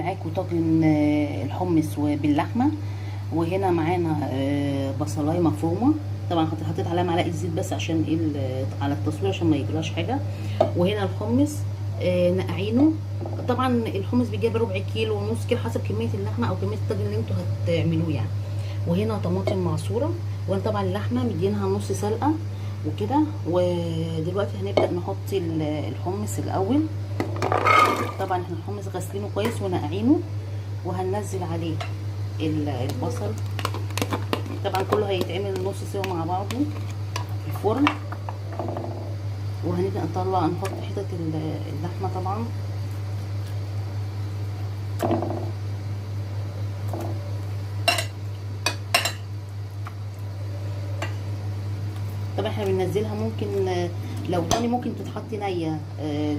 معاكم طاجن الحمص وباللحمه. وهنا معانا بصلايه مفرومه، طبعا حطيت عليها معلقه زيت بس عشان ايه على التصوير عشان ما يجراش حاجة. وهنا الحمص نقعينه، طبعا الحمص بيجيب ربع كيلو ونص كيلو حسب كمية اللحمة او كمية الطاجن اللي انتوا هتعملوه يعني. وهنا طماطم معصوره، وانا طبعا اللحمة مدينها نص سلقه وكده. ودلوقتي هنبدا نحط الحمص الاول. طبعا احنا الحمص غسلينه كويس ونقعينه، وهننزل عليه البصل. طبعا كله هيتعمل نص سوا مع بعضه في الفرن. وهنبدا نطلع نحط حتت اللحمة طبعا. طبعا احنا بننزلها، ممكن لو ضاني ممكن تتحط نيه،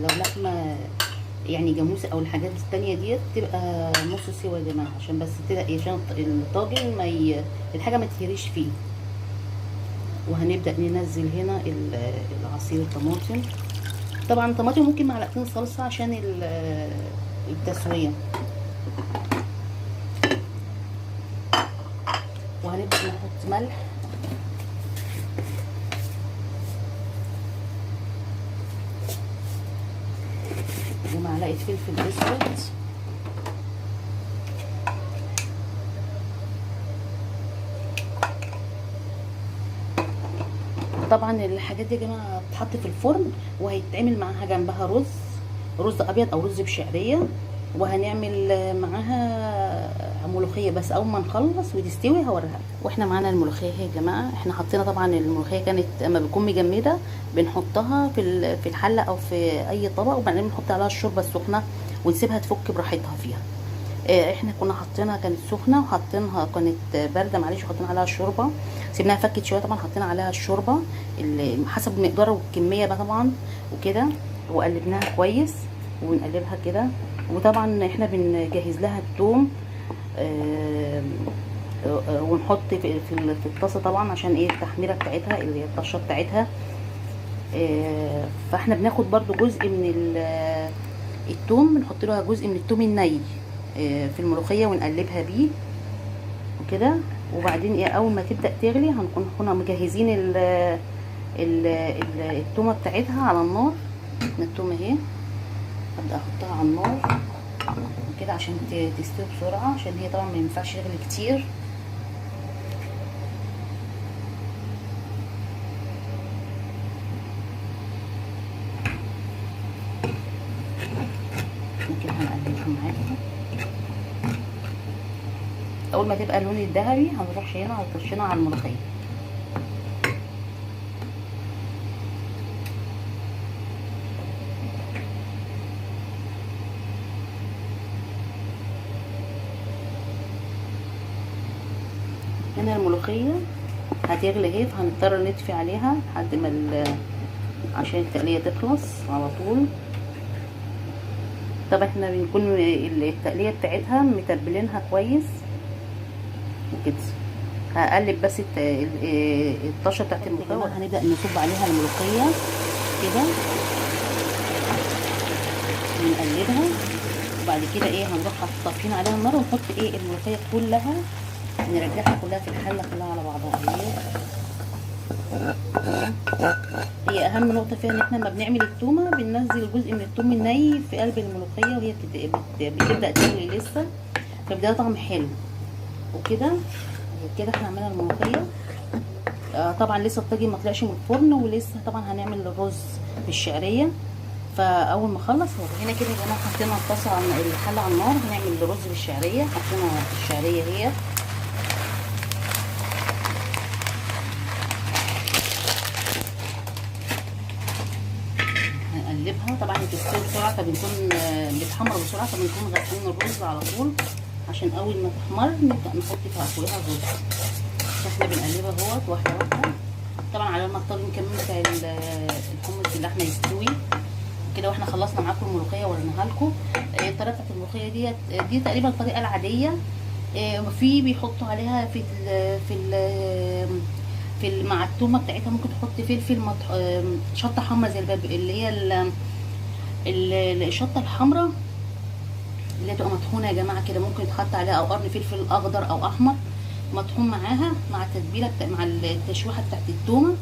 لو لحمه يعني جاموسه او الحاجات التانية ديت تبقى نص سوا يا جماعة، عشان بس كده عشان الطاجن ما الحاجة ما تهريش فيه. وهنبدا ننزل هنا العصير الطماطم. طبعا الطماطم ممكن معلقتين صلصه عشان التسوية. وهنبدا نحط ملح، ومعلقة فلفل اسود، طبعا الحاجات دي يا جماعة هتتحط في الفرن، وهيتعمل معاها جنبها رز ابيض او رز بشعريه، وهنعمل معاها ملوخية. بس اول ما نخلص وتستوي هوريها لكم. واحنا معانا الملوخية اهي يا جماعة. احنا حطينا طبعا الملوخية كانت اما بتكون مجمده بنحطها في الحلة او في اي طبق، وبعدين بنحط عليها الشوربة السخنة ونسيبها تفك براحتها فيها. احنا كنا حاطينها كانت سخنة، وحاطينها كانت باردة معلش، وحطينا عليها الشوربة، سيبناها فكت شوية. طبعا حطينا عليها الشوربة اللي حسب المقدار والكميه بقى طبعا وكده، وقلبناها كويس ونقلبها كده. وطبعا احنا بنجهز لها الثوم ونحط في الطاسه طبعا عشان ايه التحميره بتاعتها اللي هي الطشه بتاعتها. فاحنا بناخد برضو جزء من الثوم، بنحط لها جزء من الثوم الني في الملوخية ونقلبها بيه وكده. وبعدين ايه اول ما تبدا تغلي هنكون كنا مجهزين التومه بتاعتها على النار. التومه اهي هبدا احطها على النار كده عشان تستوي بسرعة، عشان هي طبعا ما ينفعش تغلي كتير. كده هنقلبها معاكم. اول ما تبقى اللون الذهبي هنروح شايلها وطشينها على الملوخية. هنا الملوخية هتغلي اهي، فهنضطر نطفي عليها لحد ما عشان التقليه تخلص على طول. طبعا احنا بنكون التقليه بتاعتها متبلينها كويس وكده. هقلب بس الطشه بتاعت الملوخية. هنبدا نصب عليها الملوخية كده ونقلبها، وبعد كده ايه هنروح طافيين عليها النار ونحط ايه الملوخية كلها، نرجعها كلها في الحلة كلها على بعضها. هي اهم نقطة فيها ان احنا لما بنعمل التومه بننزل جزء من التوم الني في قلب الملوخية وهي بتبدا تغلي لسه، فبيديها طعم حلو وكده. كده احنا عملنا الملوخية. طبعا لسه الطاجن ما طلعش من الفرن، ولسه طبعا هنعمل الرز بالشعريه. فاول ما اخلص هنا كده يا جماعة حطينا الطاسه على الحلة على النار، هنعمل الرز بالشعريه. حطينا الشعرية هي هنقلبها. طبعا بتستوي بسرعة، فبنكون بتحمر بسرعة، فبنكون غاسلين الرز على طول عشان اول ما تحمر نبدا نحط فيها فوقها الرز. فاحنا بنقلبها اهوت واحدة واحدة. طبعا على ما الطاجن كمان بتاع الحمص باللحمه يستوي كده. واحنا خلصنا معاكم الملوخية وريناها لكم. الطريقة بتاعت الملوخية ديت دي تقريبا الطريقة العادية. في بيحطوا عليها في ال في ال في مع التومه بتاعتها ممكن تحط فلفل شطه حمرا زي الباب اللي هي الشطه الحمراء اللي هي تبقى مطحونه يا جماعة كده، ممكن يتحط عليها او قرن فلفل اخضر او احمر مطحون معاها مع التتبيله مع التشويحه بتاعت التومه،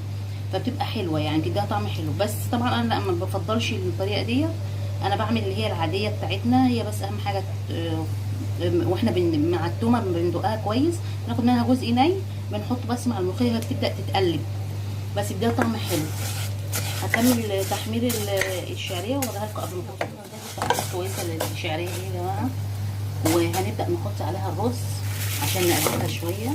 فبتبقى حلوة يعني، بتديها طعم حلو. بس طبعا انا ما بفضلش الطريقة دي، انا بعمل اللي هي العادية بتاعتنا هي. بس اهم حاجة واحنا مع التومه بندقها كويس، ناخد منها جزء ني بنحطه بس مع الملوخية، هي بتبدا تتقلب بس بيديها طعم حلو. هكمل تحمير الشعرية واوريها لكم قبل ما احط. كويسة للشعريه دي يا جماعة، وهنبدا نحط عليها الرز عشان نقلبها شوية.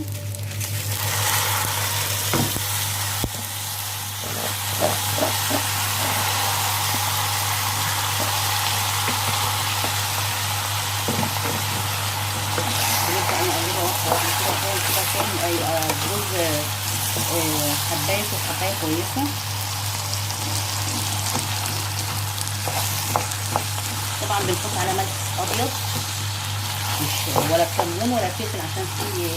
بنبدا نقلبها واحدة واحدة كده كده عشان يبقى الرز حبايه وحبايه كويسة. طبعا بنحط على ملح ابيض، مش ولا كمون ولا فلفل، عشان في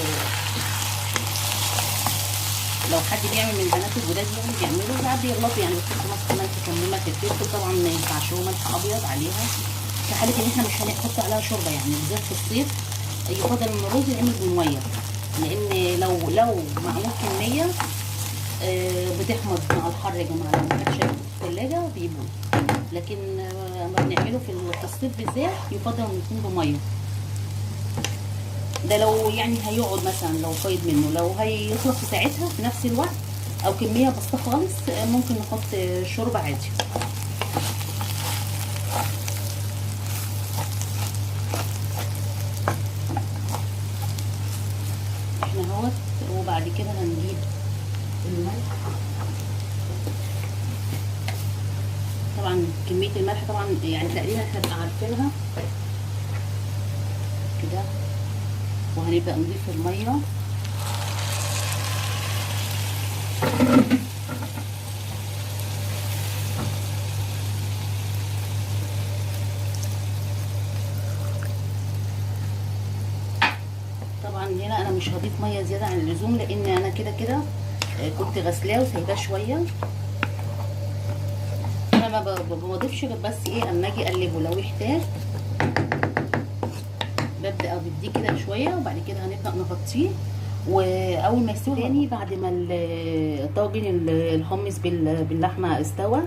لو حد بيعمل من البنات الجداد يعني بيعملوا ساعات بيغلطوا يعني، بيحطوا مثلا ملح كمون ملح فلفل، طبعا ما ينفعش، هو ملح ابيض عليها في حاله ان احنا مش هنحط عليها شوربة يعني، بالذات في الصيف يفضل ان الرز يتعمل بالمية، لان لو معمول كمية بتحمض مع الحر يا جماعة، لو ما كانش في الثلاجة بيبوظ. لكن لما بنعمله في الصيف بالذات يفضل ان يكون بميه، ده لو يعني هيقعد مثلا لو فايض منه، لو هيخلص في ساعتها في نفس الوقت او كمية بسيطة خالص ممكن نحط شوربة عادي. احنا اهوت. وبعد كده هنجيب الملح، طبعا كمية الملح طبعا يعني تقريبا احنا بنبقى عارفينها كده. وهنبدا نضيف المية، طبعا هنا انا مش هضيف مية زيادة عن اللزوم، لان انا كده كده كنت غسلاه وسايباه شوية. انا ما بضيفش غير بس ايه اما اجي اقلبه لو يحتاج ببدا اديه كده شوية، وبعد كده هنبدا نغطيه. واول ما يستوي تاني بعد ما الطاجن الحمص باللحمه استوى،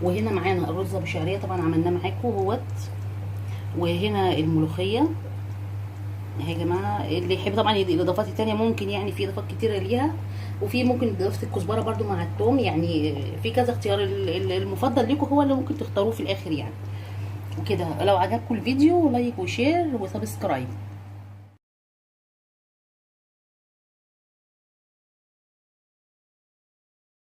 وهنا معانا الرز بشعريه طبعا عملناه معاكم اهوت، وهنا الملوخية اهي يا جماعة. اللي يحب طبعا الاضافات التانية ممكن، يعني في اضافات كتيرة ليها، وفي ممكن اضافه الكزبره برده مع الثوم، يعني في كذا اختيار. المفضل ليكم هو اللي ممكن تختاروه في الاخر يعني وكده. لو عجبكم الفيديو like و share و subscribe.